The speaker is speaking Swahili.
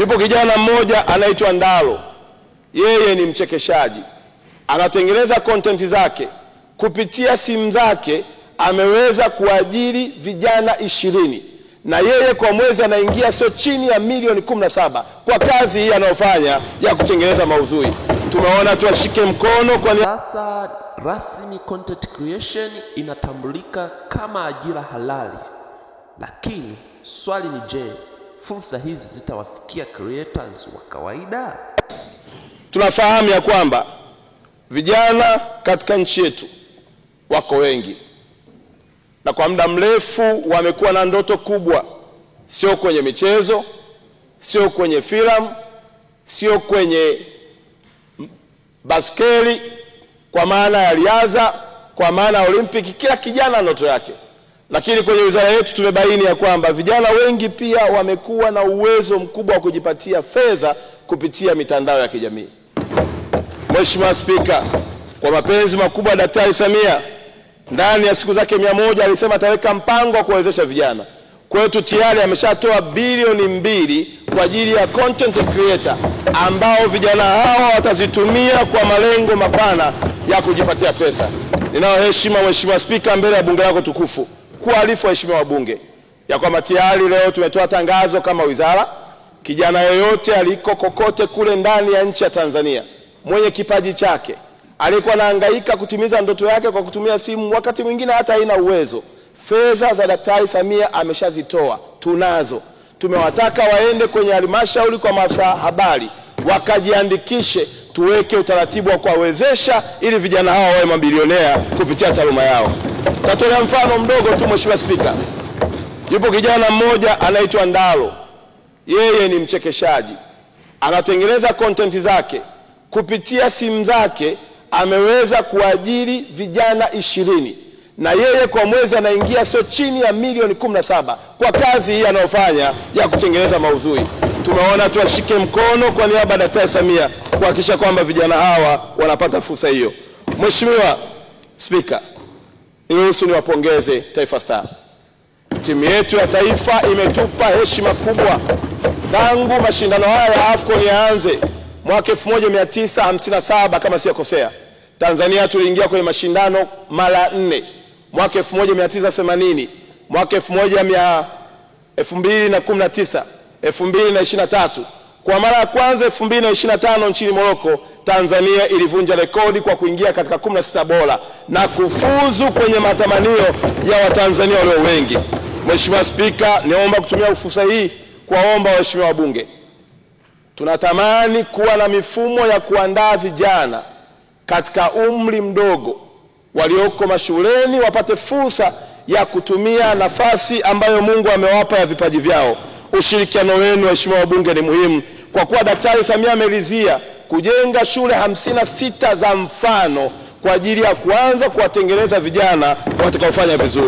Yupo kijana mmoja anaitwa Ndalo, yeye ni mchekeshaji, anatengeneza content zake kupitia simu zake. Ameweza kuajiri vijana 20 na yeye kwa mwezi anaingia sio chini ya milioni 17 kwa kazi hii anayofanya ya kutengeneza maudhui. Tumeona tuwashike mkono kwa Sasa rasmi content creation inatambulika kama ajira halali, lakini swali ni je, fursa hizi zitawafikia creators wa kawaida? Tunafahamu ya kwamba vijana katika nchi yetu wako wengi na kwa muda mrefu wamekuwa na ndoto kubwa, sio kwenye michezo, sio kwenye filamu, sio kwenye baskeli, kwa maana ya riadha, kwa maana ya Olimpiki. Kila kijana ndoto yake, lakini kwenye wizara yetu tumebaini ya kwamba vijana wengi pia wamekuwa na uwezo mkubwa wa kujipatia fedha kupitia mitandao ya kijamii. Mheshimiwa Spika, kwa mapenzi makubwa ya Daktari Samia ndani ya siku zake 100 alisema ataweka mpango wa kuwawezesha vijana. Kwetu tayari ameshatoa bilioni 2 kwa ajili ya content creator ambao vijana hawa watazitumia kwa malengo mapana ya kujipatia pesa. Ninayo heshima Mheshimiwa Spika, mbele ya bunge lako tukufu kuarifu waheshimiwa wabunge ya kwamba tayari leo tumetoa tangazo kama wizara, kijana yoyote aliko kokote kule ndani ya nchi ya Tanzania mwenye kipaji chake aliyekuwa anahangaika kutimiza ndoto yake kwa kutumia simu, wakati mwingine hata haina uwezo, fedha za Daktari Samia ameshazitoa, tunazo. Tumewataka waende kwenye halmashauri kwa maafisa habari wakajiandikishe, tuweke utaratibu wa kuwawezesha ili vijana hawa wawe mabilionea kupitia taaluma yao. Tatolea mfano mdogo tu Mheshimiwa Spika. Yupo kijana mmoja anaitwa Ndalo, yeye ni mchekeshaji, anatengeneza content zake kupitia simu zake ameweza kuajiri vijana 20 na yeye kwa mwezi anaingia sio chini ya milioni 17 kwa kazi hii anayofanya ya kutengeneza maudhui. Tumeona tuwashike mkono kwa niaba ya Daktari Samia kuhakikisha kwamba vijana hawa wanapata fursa hiyo. Mheshimiwa Spika, niruhusu niwapongeze Taifa Star. Timu yetu ya taifa imetupa heshima kubwa tangu mashindano haya ya AFCON yaanze mwaka 1957 kama siyakosea. Tanzania tuliingia kwenye mashindano mara 4, mwaka 1980, mwaka 2019, 2023. Kwa mara ya kwanza 2025 nchini Morocco, Tanzania ilivunja rekodi kwa kuingia katika 16 bora na kufuzu kwenye matamanio ya Watanzania walio wengi. Mheshimiwa Spika, niomba kutumia fursa hii kuwaomba waheshimiwa wabunge, tunatamani kuwa na mifumo ya kuandaa vijana katika umri mdogo walioko mashuleni wapate fursa ya kutumia nafasi ambayo Mungu amewapa ya vipaji vyao. Ushirikiano wenu waheshimiwa wabunge ni muhimu, kwa kuwa Daktari Samia ameridhia kujenga shule 56 za mfano kwa ajili ya kuanza kuwatengeneza vijana watakaofanya vizuri.